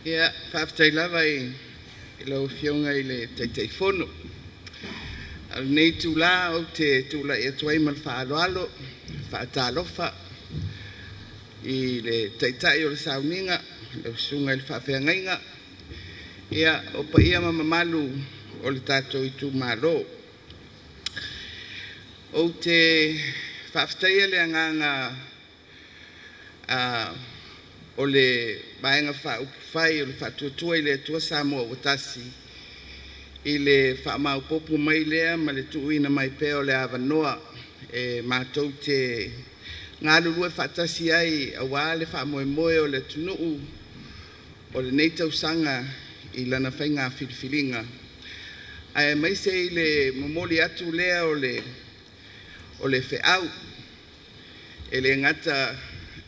Ia, faafetai lava i lau Afioga i le Taitaifono. A o lenei itula ou te tulai atu ai ma le faaaloalo e faatalofa i le Taitai o le sauniga, lau Susuga i le Faafeagaiga, ia, o paia ma mamalu o le tatou itumalo. Ou te faafetaia le agaga o le Vaega Faaupufai o le Faatuatua i le Atua Samoa ua Tasi i le faamaopoopo mai lea ma le tuuina mai pea o le avanoa e matou te galulue faatasi ai aua le faamoemoe o le atunuu o lenei tausaga i lana faiga filifiliga, aemaise i le momoli atu lea o le feau, e le gata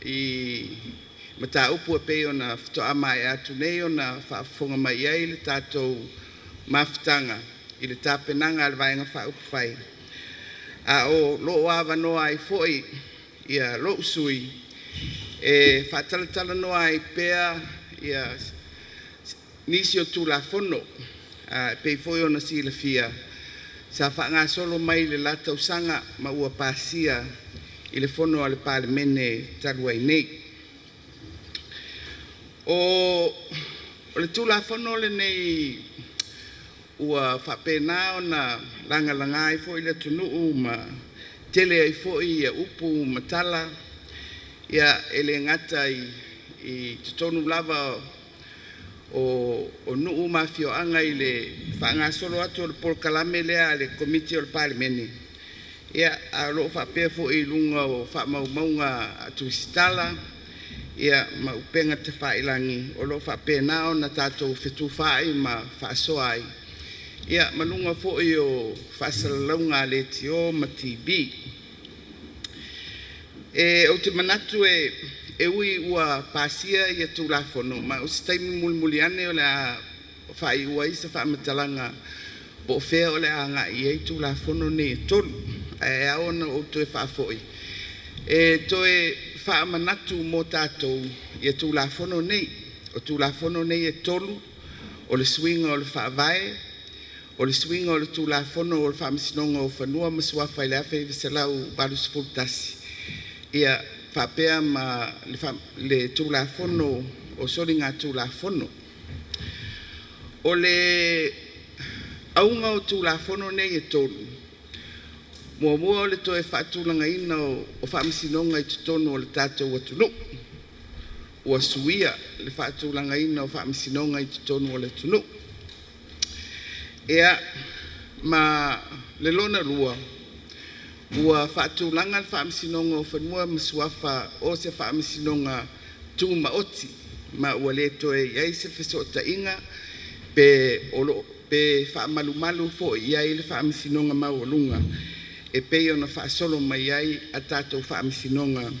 i mataupu e pei ona faatoa maea atu nei ona faafofoga mai i ai le tatou mafutaga i le tapenaga a le Vaega Faaupufai, a o lo o avanoa ai foi lou sui usufono e faatalatalanoa ai pea nisi o Tulafono. E pei foi ona silafia sa faagasolo mai le la tausaga ma ua pasia i le Fono a le Palemene talu ai nei. O le Tulafono lenei ua faapena ona lagalaga ai foi le atunuu ma tele ai foi upu ma tala, e le gata i totonu lava o nuu ma afioaga i le faagasolo atu o le polokalame lea a le Komiti o le Palemene, ae o lo o faapea foi i luga o faamaumauga tusitala ma upega tafailagi o lo o faapena ona tatou fetufaai ma faasoa ai ma luga foi o faasalalauga a Leitio ma TV. Ou te manatu e ui ua pasia Tulafono, ma o se taimi mulimuli ane o le a faaiu ai se faamatalaga po o fea o le a agai i ai Tulafono nei e tolu. Ae ao ona ou toe faafoi e toe faamanatu mo tatou Tulafono nei. O Tulafono nei e tolu o le suiga o le Faavae, o le suiga o le Tulafono o le Faamasinoga o Fanua ma Suafa i le 1981, ia faapea ma le Tulafono o Soligatulafono. O le auga o Tulafono nei e tolu, muamua o le toe faatulagaina o faamasinoga i totonu o le tatou atunuu. Ua suia le faatulagaina o faamasinoga i totonu o le atunuu. Ia, ma le lona lua, ua faatulaga le Faamasinoga o Fanua ma Suafa o se Faamasinoga Tumaoti, ma ua le toe i ai se fesootaiga pe faamalumalu foi i ai le Faamasinoga Maualuga e pei ona faasolo mai ai a tatou Faamasinoga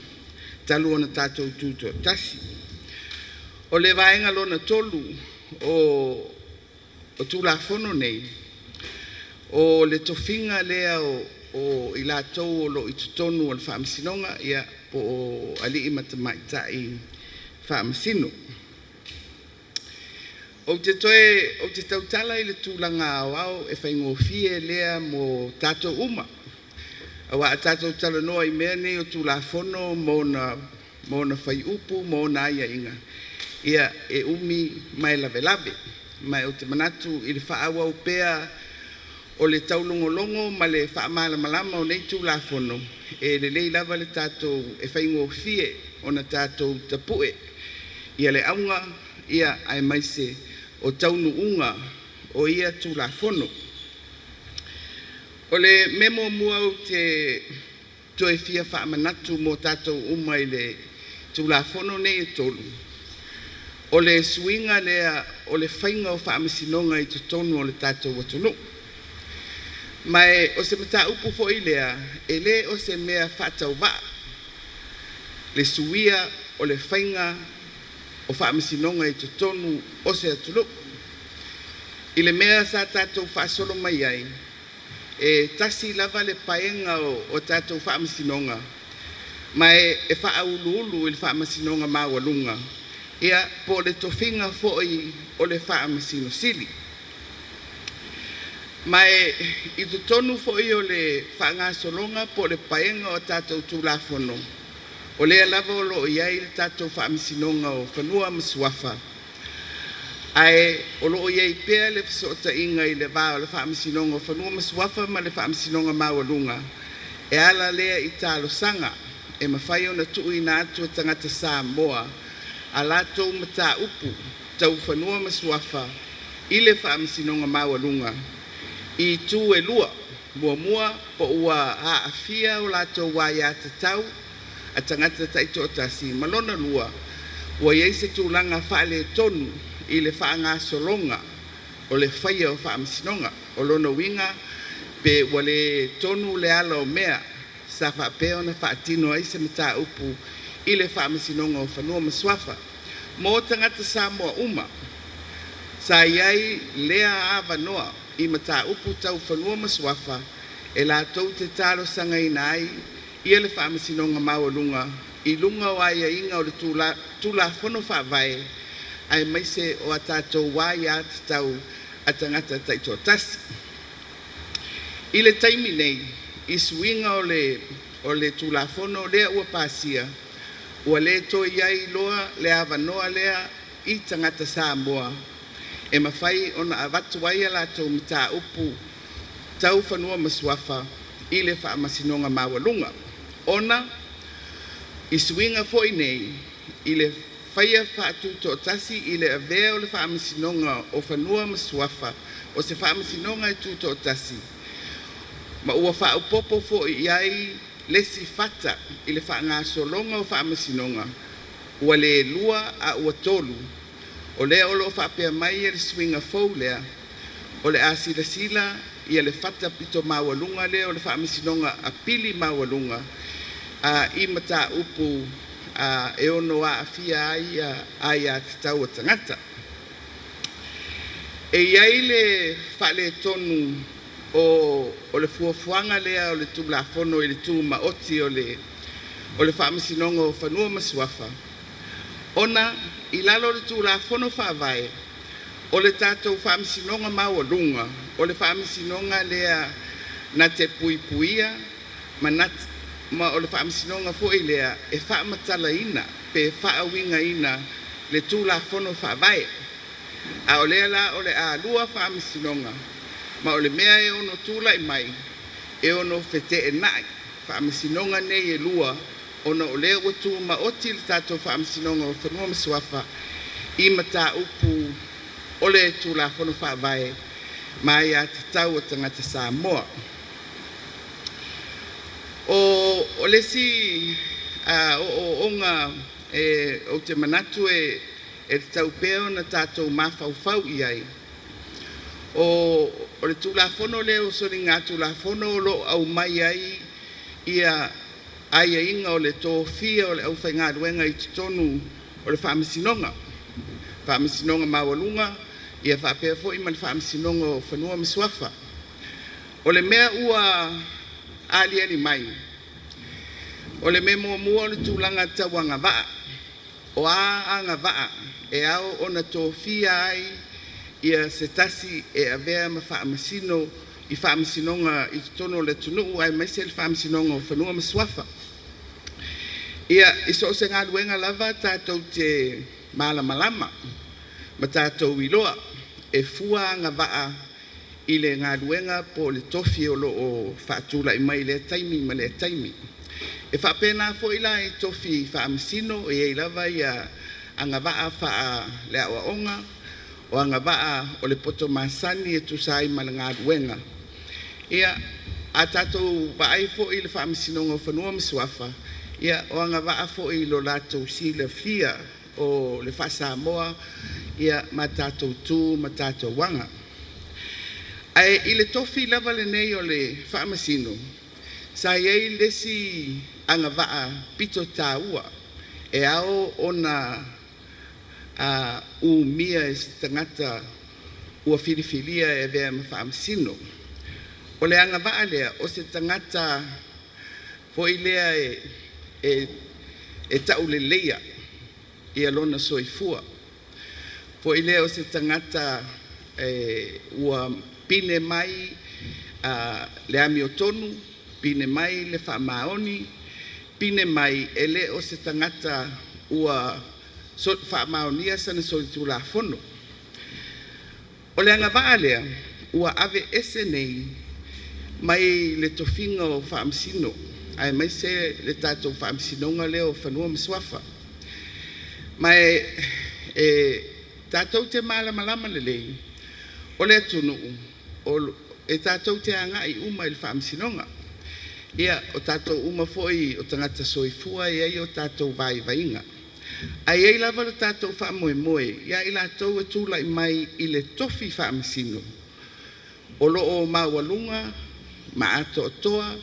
talu ona tatou Tutoatasi. O le vaega lona tolu o Tulafono nei, o le tofiga lea o i latou o lo o i totonu o le Faamasinoga, po o alii ma tamaitai Faamasino. Ou te tautala i le tulaga aoao e faigofie lea mo tatou uma, aua a tatou talanoa i mea nei o Tulafono ma ona fuaiupu ma ona aiaiga, ia e umi ma e lavelave. Ma ou te manatu i le faaauau pea o le taulogologo ma le faamalamalama o nei Tulafono, e lelei lava le tatou, e faigofie ona tatou tapue le auga aemaise o taunuuga o ia Tulafono. O le mea muamua ou te toe fia faamanatu mo tatou uma i le Tulafono nei e tolu, o le suiga lea o le faiga o faamasinoga i totonu o le tatou atunuu. Ma o se mataupu foi lea e le o se mea faatauvaa le suia o le faiga o faamasinoga i totonu o se atunuu. I le mea sa tatou faasolo mai ai, e tasi lava le paega o tatou faamasinoga, ma e faauluulu i le Faamasinoga Maualuga Ia, po o le tofiga foi o le Faamasino Sili. Ma e i totonu foi o le faagasologa po o le paega o tatou Tulafono, o lea lava o lo o i ai le tatou Faamasinoga o Fanua ma Suafa, ae o lo o i ai pea le fesootaiga i le va o le Faamasinoga o Fanua ma Suafa ma le Faamasinoga Maualuga, e ala lea i talosaga e mafai ona tuuina atu e tagata Samoa a latou mataupu tau fanua ma suafa i le Faamasinoga Maualuga i itu e lua. Muamua, po ua aafia o latou aiatatau a tagata taitoatasi, ma lona lua, ua i ai se tulaga faaletonu i le faagasologa o le faia o faamasinoga. O lona uiga pe ua le tonu le ala o mea sa faapea ona faatino ai se mataupu i le Faamasinoga o Fanua ma Suafa. Mo tagata Samoa uma sa i ai lea avanoa i mataupu tau fanua ma suafa e latou te talosagaina ai ia le Faamasinoga Maualuga i luga o aiaiga o le Tulafono Faavae aemaise o a tatou aiatatau a tagata taitoatasi. I le taimi nei, i suiga o le Tulafono lea ua pasia, ua le toe i ai loa le avanoa lea i tagata Samoa e mafai ona avatu ai a latou mataupu tau fanua ma suafa i le Faamasinoga Maualuga, ona i suiga foi nei i le faia faatutoatasi i le avea o le Faamasinoga o Fanua ma Suafa o se Faamasinoga e tutoatasi, ma ua faaopoopo foi i ai le isi fata i le faagasologa o faamasinoga, ua le lua a ua tolu. O lea o lo o faapea mai le suiga fou lea, o le a silasila ia le fata pito maualuga lea o le Faamasinoga Apili Maualuga i mataupu e ono aafia ai aiatatau a tagata. E i ai le faaletonu o le fuafuaga lea o le Tulafono i le tumaoti o le Faamasinoga o Fanua ma Suafa, ona i lalo o le Tulafono Faavae o le tatou Faamasinoga Maualuga, o le Faamasinoga lea na te puipuia ma o le Faamasinoga foi lea e faamatalaina pe faauigaina le Tulafono Faavae. A o lea la o le a lua Faamasinoga, ma o le mea e ono tulai mai, e ono feteenai Faamasinoga nei e lua, ona o lea ua tumaoti le tatou Faamasinoga o Fanua ma Suafa i mataupu o le Tulafono Faavae ma aiatatau a tagata Samoa. O le isi ooooga ou te manatu e tatau pea ona tatou mafaufau i ai, o le Tulafono lea o Soligatulafono o lo o aumai ai ia aiaiga o le tofia o le aufaigaluega i totonu o le Faamasinoga, Faamasinoga Maualuga, ia faapea foi ma le Faamasinoga o Fanua ma Suafa. O le mea ua aliali mai, o le mea muamua o le tulaga tau agavaa. O a agavaa e ao ona tofia ai ia se tasi e avea ma faamasino i faamasinoga i totonu o le atunuu aemaise le Faamasinoga o Fanua ma Suafa. Ia, i so o se galuega lava tatou te malamalama ma tatou iloa e fua agavaa i le galuega po o le tofi o lo o faatulai mai i lea taimi ma lea taimi. E faapena foi la i tofi faamasino, e i ai lava ia agavaa faale-aoaoga, o agavaa o le poto masani e tusa ai ma le galuega. Ia, a tatou vaai foi i le Faamasinoga o Fanua ma Suafa, ia o agavaa foi i lo latou silafia o le faa-Samoa ia ma tatou tu ma tatou aga. Ae i le tofi lava lenei o le Faamasino, sa i ai le isi agavaa pito taua e ao ona umia e se tagata ua filifilia e avea ma Faamasino. O le agavaa lea, o se tagata foi lea e tauleleia. ia lona soifua. Foi lea o se tagata ua pine mai le amiotonu, pine mai le faamaoni, pine mai e le o se tagata ua faamaonia sana solitulafono. O le agavaa lea ua aveese nei mai le tofiga o Faamasino aemaise le tatou Faamasinoga lea o Fanua ma Suafa. Ma e tatou te malamalama lelei, o le atunuu e tatou te agai uma i le Faamasinoga. Ia, o tatou uma foi o tagata soifua e i ai o tatou vaivaiga, ae i ai lava lo tatou faamoemoe ia i latou e tulai mai i le tofi Faamasino, o lo o maualuga ma atoatoa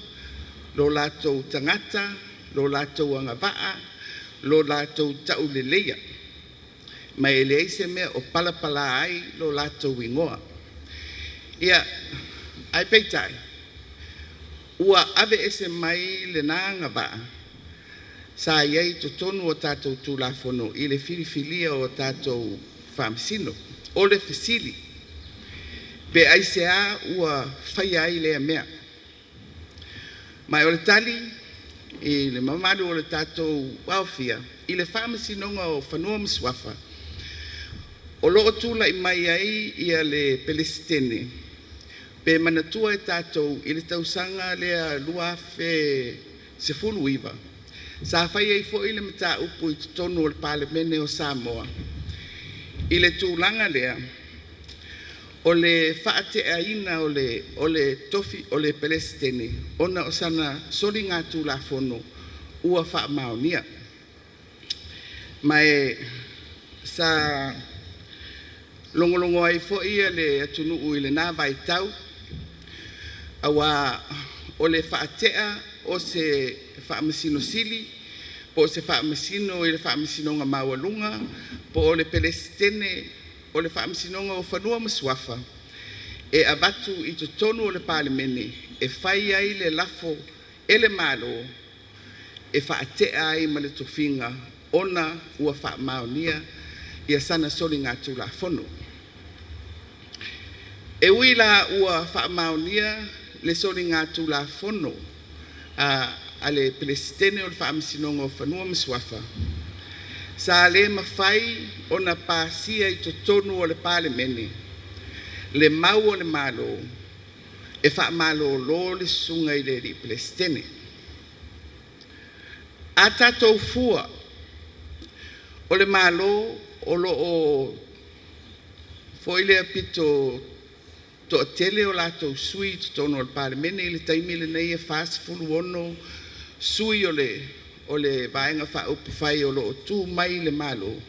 lo latou tagata, lo latou agavaa, lo latou tauleleia, ma e leai se mea o palapala ai lo latou igoa. Ia, ae peitai, ua aveese mai lena agavaa sa i ai i totonu o tatou Tulafono i le filifilia o tatou Faamasino. O le fesili, pe aisea ua faia ai lea mea? Ma o le tali i le mamalu o le tatou aofia i le Faamasinoga o Fanua ma Suafa, o lo o tulai mai ai le Peresetene, pe manatua e tatou i le tausaga lea 2019, sa fai ai foi le mataupu i totonu o le Palemene o Samoa i le tulaga lea o le faateaina o le tofi o le Peresetene ona o sana soligatulafono ua faamaonia. Ma sa logologo ai foi le atunuu i lena vaitau, aua o le faatea o se Faamasino Sili po o se Faamasino i le Faamasinoga Maualuga po o le Peresetene o le Faamasinoga o Fanua ma Suafa, e avatu i totonu o le Palemene e fai ai le lafo e le Malo e faatea ai ma le tofiga ona ua faamaonia sana soligatulafono. E ui la ua faamaonia le soligatulafono a le Peresetene o le Faamasinoga o Fanua ma Suafa, sa le mafai ona pasia i totonu o le Palemene le mau a le Malo e faamalolo le susuga i le alii Peresetene. A tatou fua o le Malo o lo o foi lea pito toatele o latou sui i totonu o le Palemene i le taimi lenei e 46 sui o le Vaega Faaupufai o lo o tu mai i le Malo,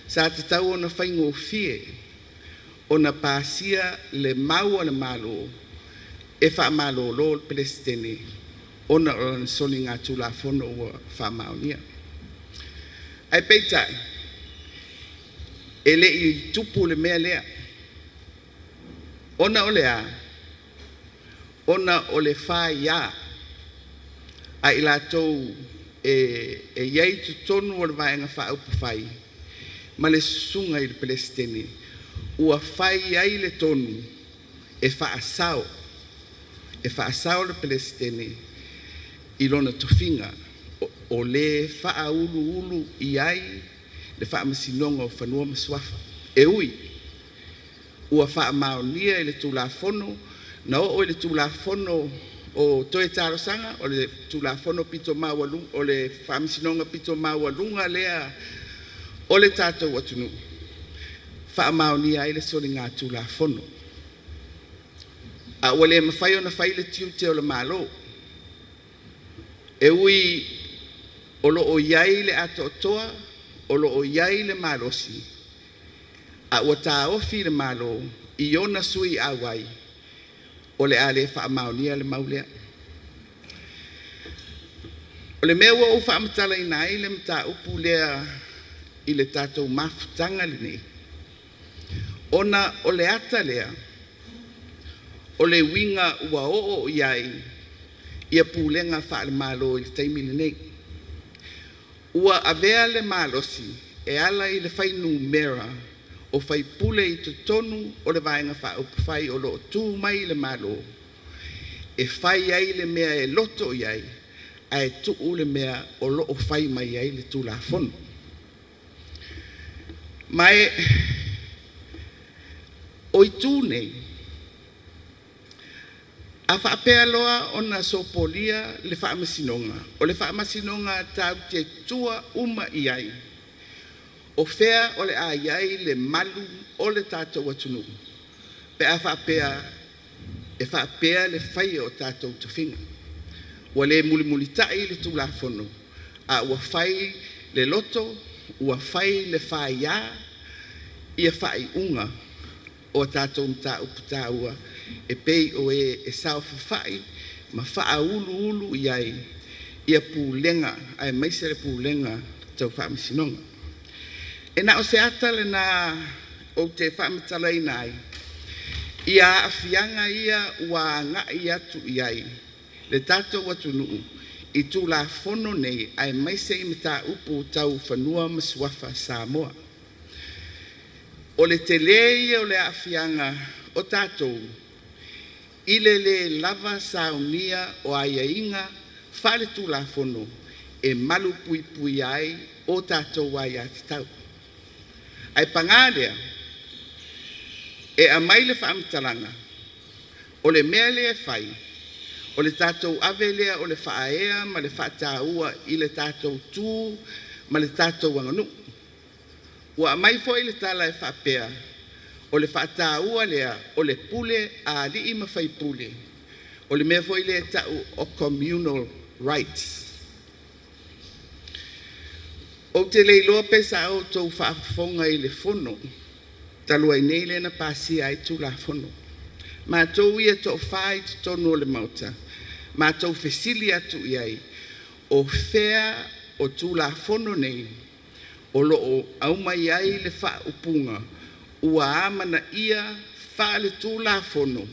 sa tatau ona faigofie ona pasia le mau a le Malo e faamalolo le Peresetene ona o lana soligatulafono ua faamaonia. Ae peitai, e le i tupu le mea lea, ona o le a? Ona o le faia a i latou e i ai i totonu o le Vaega Faaupufai ma le susuga i le Peresetene, ua fai ai le tonu e faasao, e faasao le Peresetene i lona tofiga o le faauluulu i ai le Faamasinoga o Fanua ma Suafa. E ui ua faamaonia i le Tulafono, na oo i le Tulafono o toe talosaga, o le Tulafono pito maualuga, o le Faamasinoga pito maualuga lea o le tatou atunuu, faamaonia ai le soligatulafono, a ua le mafai ona fai le tiute o le Malo. E ui o lo o i ai le atoatoa, o lo o i ai le malosi, a ua taofi le Malo i ona sui auai, o le a le faamaonia le mau lea. O le mea ua ou faamatalaina ai le mataupu lea i le tatou mafutaga lenei, ona o le ata lea o le uiga ua oo i ai pulega faale-Malo i le taimi lenei. Ua avea le malosi e ala i le fuainumera o faipule i totonu o le Vaega Faaupufai o lo o tu mai i le Malo e fai ai le mea e loto i ai ae tuu le mea o lo o fai mai ai le Tulafono. Ma o itu nei, a faapea loa ona sopolia le Faamasinoga, o le Faamasinoga tatou te tua uma i ai, o fea o le a i ai le malu o le tatou atunuu pe a faapea e faapea le faia o tatou tofiga, ua le mulimulitai le Tulafono a ua fai le loto, ua fai le faia faaiuga o a tatou mataupu taua e pei o e saofafai ma faauluulu i ai pulega aemaise le Pulega Tau Faamasinoga. E na o se ata lena ou te faamatalaina ai aafiaga ia ua agai atu i ai le tatou atunuu i Tulafono nei aemaise i mataupu tau fanua ma suafa Samoa. O le tele ia o le aafiaga o tatou i le le lava saunia o aiaiga faale-Tulafono e malupuipuia ai o tatou aiatatau. Ae paga lea, e aumai le faamatalaga, o le mea lea e fai, o le tatou ave lea o le faaea ma le faataua i le tatou tu ma le tatou aganuu. Ua aumai foi le tala e faapea, o le faataua lea o le pule a alii ma faipule, o le mea foi lea e tau o communal rights. Ou te le iloa pe sa outou faafofoga i le Fono talu ai nei lea na pasia ai Tulafono. Matou ia e toafa i totonu o le Maota, matou fesili atu i ai, o fea o Tulafono nei o lo o aumai ai le faaupuga ua amanaia faale-Tulafono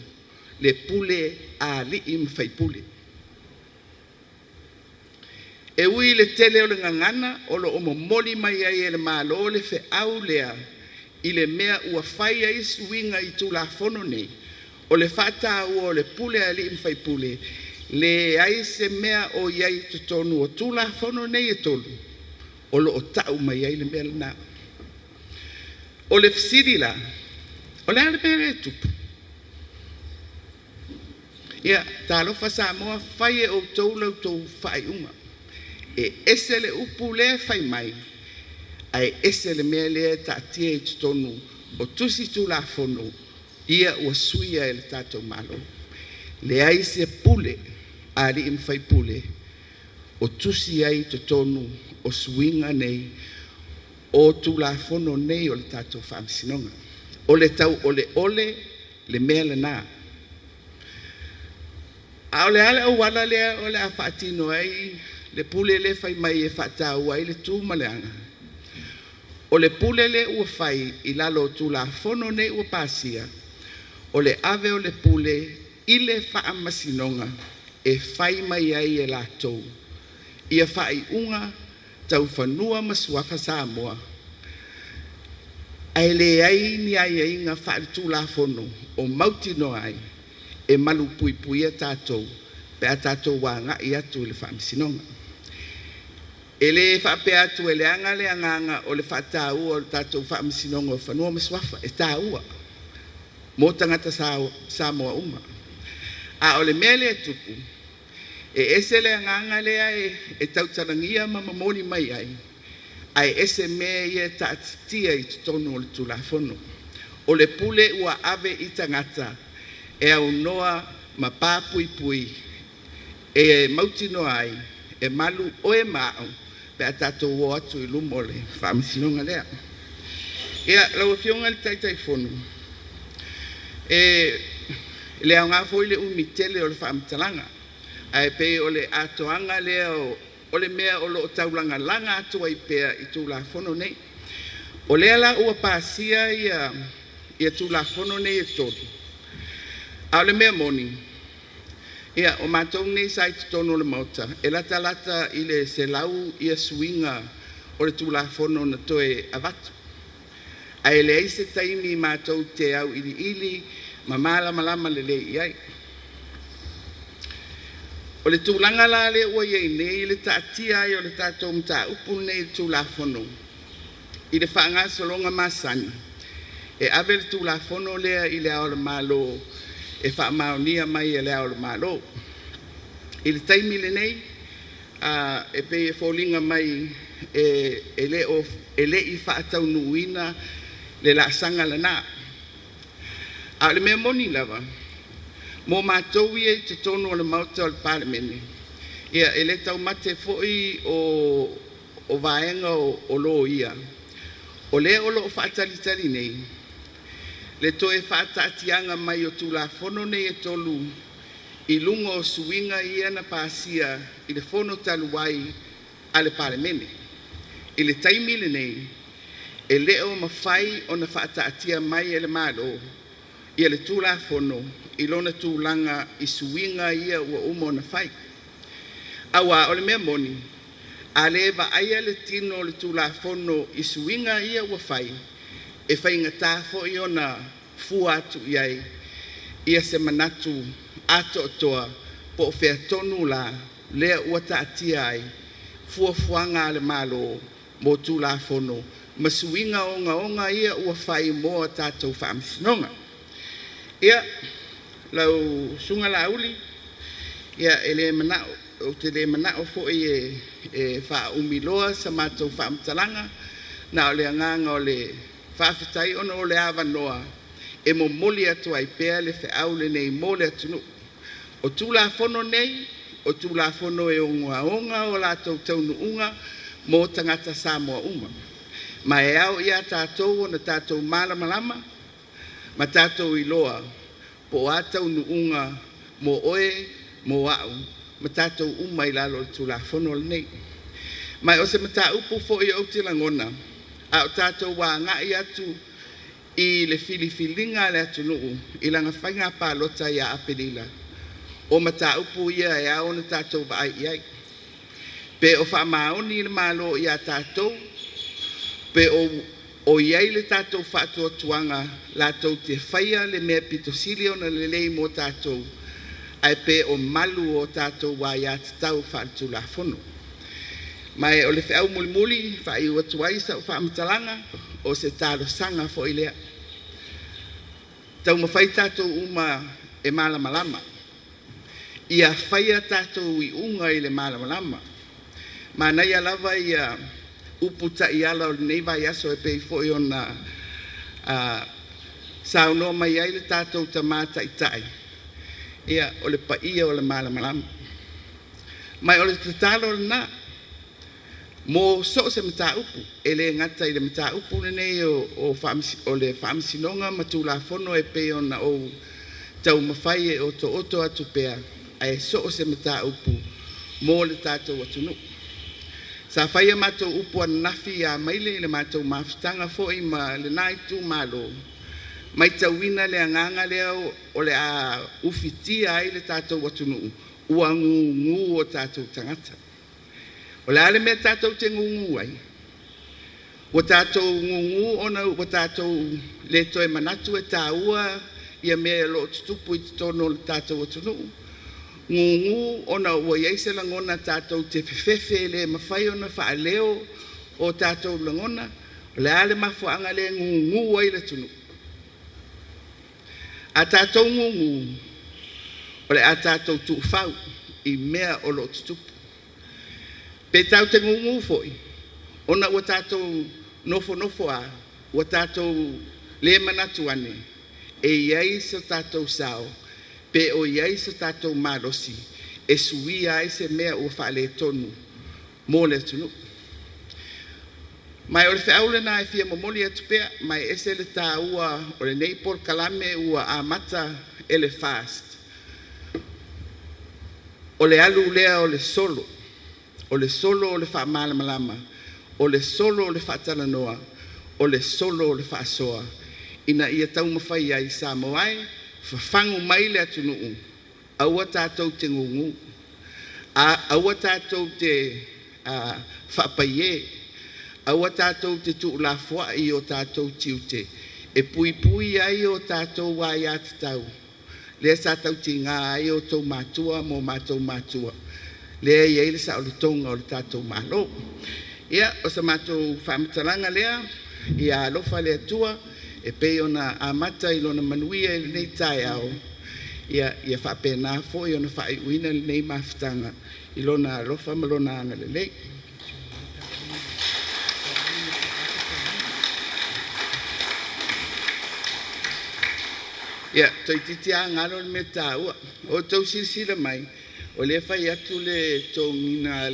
le pule a alii ma faipule? E ui i le tele o le gagana o lo o momoli mai ai e le Malo le feau lea i le mea ua fai ai suiga i Tulafono nei, o le faataua o le pule a alii ma faipule, e leai se mea o i ai i totonu o Tulafono nei e 3 o lo o tau mai ai le mea lena. O le fesili la, o le a le mea lea e tupu? Ia, talofa Samoa, fai e outou la outou faaiuga. E ese le upu lea e fai mai, ae ese le mea lea e taatia i totonu o tusi Tulafono ia ua suia e le tatou Malo. Leai se pule a alii ma faipule o tusi ai i totonu o suiga nei o Tulafono nei o le tatou Faamasinoga. O le tauoleole le mea lena. A o le a le auala lea o le a faatino ai le pule lea e fai mai e faataua ai le tu ma le aga? O le pule lea ua fai i lalo o Tulafono nei ua pasia, o le ave o le pule i le Faamasinoga e fai mai ai e latou faaiuga tau fanua ma suafa Samoa, ae leai ni aiaiga faale-Tulafono o mautinoa ai e malupuipuia tatou pe a tatou agai atu i le Faamasinoga. E le faapea atu e leaga le agaga o le faataua o le tatou Faamasinoga o Fanua ma Suafa, e taua mo tagata Samoa uma. A o le mea lea e tupu, e ese le agaga lea e tautalagia ma momoli mai ai, ae ese mea ia e taatitia i totonu o le Tulafono. O le pule ua ave i tagata e aunoa ma pa puipui e mautinoa ai e malu oe ma au pe a tatou o atu i luma o le Faamasinoga lea. Ia, lau Afioga i le Taitaifono, e le aoga foi le umi tele o le faamatalaga, ae pei o le atoaga lea o le mea o lo o taulagalaga atu ai pea i Tulafono nei. O lea la ua pasia Tulafono nei e 3, a o le mea moni, ia, o matou nei sa i totonu o le Maota, e latalata i le 100 suiga o le Tulafono na toe avatu. Ae leai se taimi matou te auiliili ma malamalama lelei i ai. O le tulaga la lea ua i ai nei le taatia ai o le tatou mataupu lenei i le Tulafono i le faagasologa masani, e ave le Tulafono lea i Le Ao o le Malo e faamaonia mai e Le Ao o le Malo. I le taimi lenei, e pei e foliga mai e le i faataunuuina le laasaga lena. A o le mea moni lava, mo matou ia i totonu o le Maota o le Palemene, ia e le taumate foi o vaega o loia, o lea o lo o faatalitali nei le toe faataatiaga mai o Tulafono nei e 3 i luga o suiga ia na pasia i le Fono talu ai a le Palemene. I le taimi lenei, e le o mafai ona faataatia mai e le Malo le Tulafono i lona tulaga i suiga ia ua uma ona fai. Aua o le mea moni, a le vaaia le tino o le Tulafono i suiga ia ua fai, e faigata foi ona fua atu i ai se manatu atoatoa po o fea tonu la lea ua taatia ai fuafuaga a le Malo mo Tulafono ma suiga ogaoga ia ua fai mo a tatou Faamasinoga. Ia, lau Susuga Laauli, ia ou te le manao foi e faaumi loa sa matou faamatalaga, na o le agaga o le faafetai ona o le avanoa e momoli atu ai pea le feau lenei mo le atunuu. O Tulafono nei, o Tulafono e ogaoga o latou taunuuga mo tagata Samoa uma, ma e ao ia tatou ona tatou malamalama ma tatou iloa po o a taunuuga mo oe, mo au ma tatou uma i lalo o le Tulafono lenei. Ma o se mataupu foi ou te lagona, a o tatou agai atu i le filifiliga a le atunuu i lana faiga palota ia Aperila, o mataupu ia e ao ona tatou vaai i ai. Pe o faamaoni le Malo ia tatou, pe o i ai le tatou faatuatuaga latou te faia le mea pito sili ona lelei mo tatou, ae pe o malu o tatou aiatatau faale-Tulafono. Ma o le feau mulimuli e faaiu atu ai sau faamatalaga, o se talosaga foi lea. Taumafai tatou uma e malamalama, ia faia tatou iuga i le malamalama. Manaia lava upu taiala o lenei vaiaso e pei foi ona saunoa mai ai le tatou Tama Taitai, ia, o le paia o le malamalama. Ma o le tatalo lena mo so o se mataupu, e le gata i le mataupu lenei o le Faamasinoga ma Tulafono e pei ona ou taumafai e otooto atu pea, ae so o se mataupu mo le tatou atunuu. Sa fai a matou upu ananafi ia Amaile i le matou mafutaga foi ma lena itumalo, matauina le agaga lea o le a ufitia ai le tatou atunuu, ua gugu o tatou tagata. O le a le mea tatou te gugu ai? Ua tatou gugu ona ua tatou le toe manatu e taua mea o lo o tutupu i totonu o le tatou atunuu, gugu ona ua i ai se lagona tatou te fefefe e le mafai ona faaleo o tatou lagona. O le a le mafuaaga lea e gugu ai le atunuu? A tatou gugu, o le a tatou tuufau i mea o lo o tutupu. Pe tatou te gugu foi ona ua tatou nofonofo lava ua tatou le manatu ane e i ai so tatou sao pe o i ai so tatou malosi e suia ai se mea ua faaletonu mo le atunuu. Ma o le feau lena e fia momoli atu pea, ma e ese le taua o lenei polokalame ua amata e le FAST. O le alu lea o le solo, o le solo o le faamalamalama, o le solo o le faatalanoa, o le solo o le faasoa ina ia taumafai ai Samoa e, fafagu mai le atunuu, aua tatou te gugu, aua tatou te faapaiē. Aua tatou te tuulafoai i o tatou tiute e puipui ai o tatou aiatatau lea sa tautiga ai outou matua ma o matou matua, lea e i ai le saolotoga o le tatou Malo. Ia, o se matou faamatalaga lea, ia alofa le Atua e pei ona amata i lona manuia i lenei taeao, ia faapena foi ona faaiuina lenei mafutaga i Lona alofa ma Lona agalelei. Ia, toeitiiti lava galo le mea taua. Ua outou silasila mai, o lea e fai atu le toniga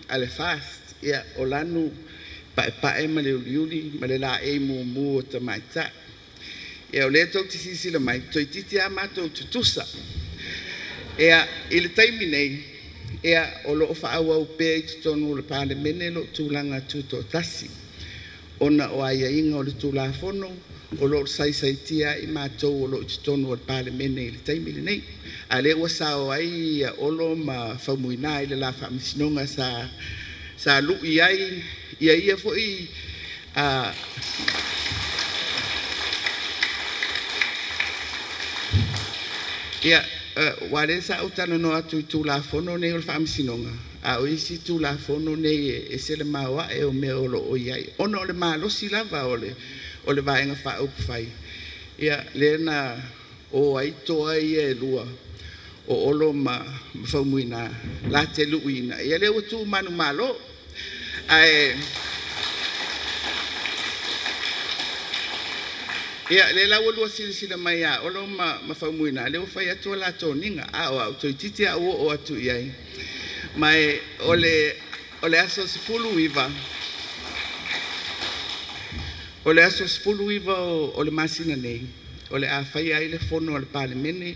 a le FAST, ia o lanu e paepae ma le uliuli ma le laei mumu o tamaitai. Ia o lea tou te silasila mai, toeitiiti lava matou tutusa. Ia, i le taimi nei, o lo o faaauau pea i totonu o le Palemene lou tulaga tutoatasi, ona o aiaiga o le Tulafono o lo o saisaitia ai matou o lo o i totonu o le Palemene i le taimi lenei. A o lea ua sao ai Olo ma Faumuina i le la Faamasinoga sa lui ai ia foi Ia, aua o lea sa ou talanoa atu i Tulafono nei o le Faamasinoga, a o isi Tulafono nei e ese le maoae o mea o lo o i ai, ona o le malosi lava o le Vaega Faaupufai, ia lea na o ai toa ia e lua o Olo ma Faumuina latou te luiina. Ia lea ua tu manumalo. Ae ia lea la ua lua silasila mai ia Olo ma Faumuina, lea ua fai atu a la toniga, a o au, toeitiiti lava ou oo atu i ai. Ma o le aso 19 o le aso 19 o le masina nei, o le a faia ai le fono a le Palemene,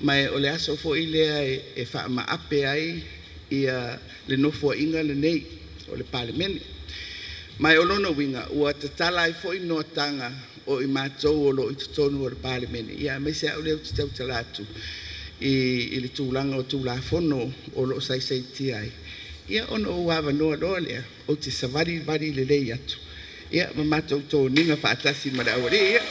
ma o le aso foi lea e faamaape ai le Nofoaiga lenei o le Palemene. Ma o lona uiga ua tatala ai foi noataga o i matou o lo o i totonu o le Palemene, aemaise au lea ou te tautala atu i le tulaga o Tulafono o lo o saisaitia ai, ia ona ou avanoa loa lea ou te savalivali lelei atu ma matou toniga faatasi ma le aualii ia.